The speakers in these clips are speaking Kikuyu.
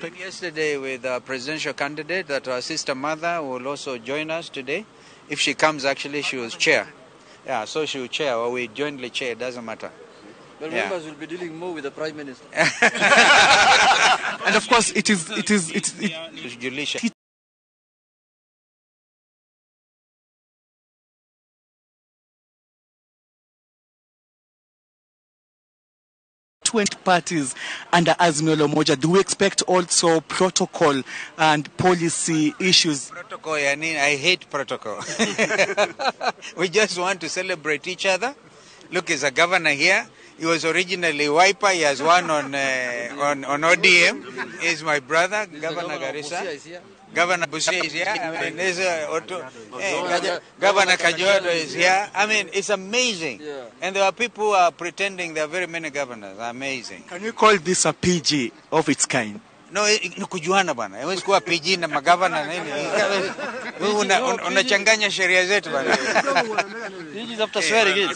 expect? Yesterday with our presidential candidate that our sister mother will also join us today. If she comes, actually, she will chair. Yeah, so she will chair or we jointly chair, it doesn't matter. But Yeah. members will be dealing more with the Prime Minister. And of course, it is, it is, it, it, Julisha. 20 parties under Azimio la Umoja. Do we expect also protocol and policy issues? Protocol, I mean, I hate protocol. We just want to celebrate each other. Look, there's a governor here. He was originally Wiper. He has won on ODM. He's my brother, Governor Governor of Garissa. Busia is here. Governor Busia is here. I mean, there's a auto, Governor Kajiado is here. I mean, it's amazing. Yeah. And there are people who are pretending there are very many governors. Amazing. Can you call this a PG of its kind? No, ni kujuana bwana. Haiwezi kuwa PG na magavana na nini. Wewe unachanganya sheria zetu bwana. This is after swearing in.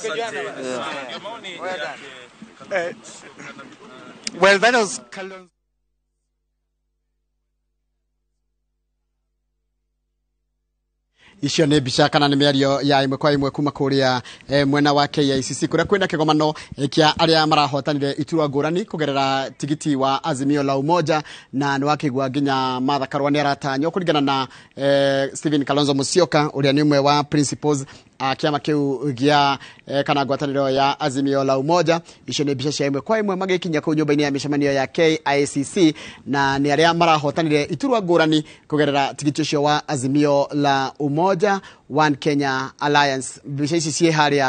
Well, that was Kalonzo. Icio nä mbica kana nä mä ario ya ĩmwe kwa ĩmwe kuma kũrĩa mwena wa KICC kũrĩa kwĩna kĩgomano kĩa arĩa marahotanire iturwa ngũrani kũgerera tigiti wa Azimio la Umoja, na nĩ wakĩigua nginya Martha Karua nĩ aratanywo kũringana na Stephen Kalonzo Musyoka ũrĩa nĩ ũmwe wa principals a kĩama kĩu gĩa kana ngwatanĩro ya Azimio la Umoja. Icio nĩ mbica cia ĩmwe kwa ĩmwe magĩkinya kũu nyũmba-inĩ ya mĩcemanio ya KICC, na nĩ arĩa marahotanire iturwa ngũrani kũgerera tigiti ũcio wa Azimio la Umoja One Kenya Alliance. Mbica ici ciĩ harĩa.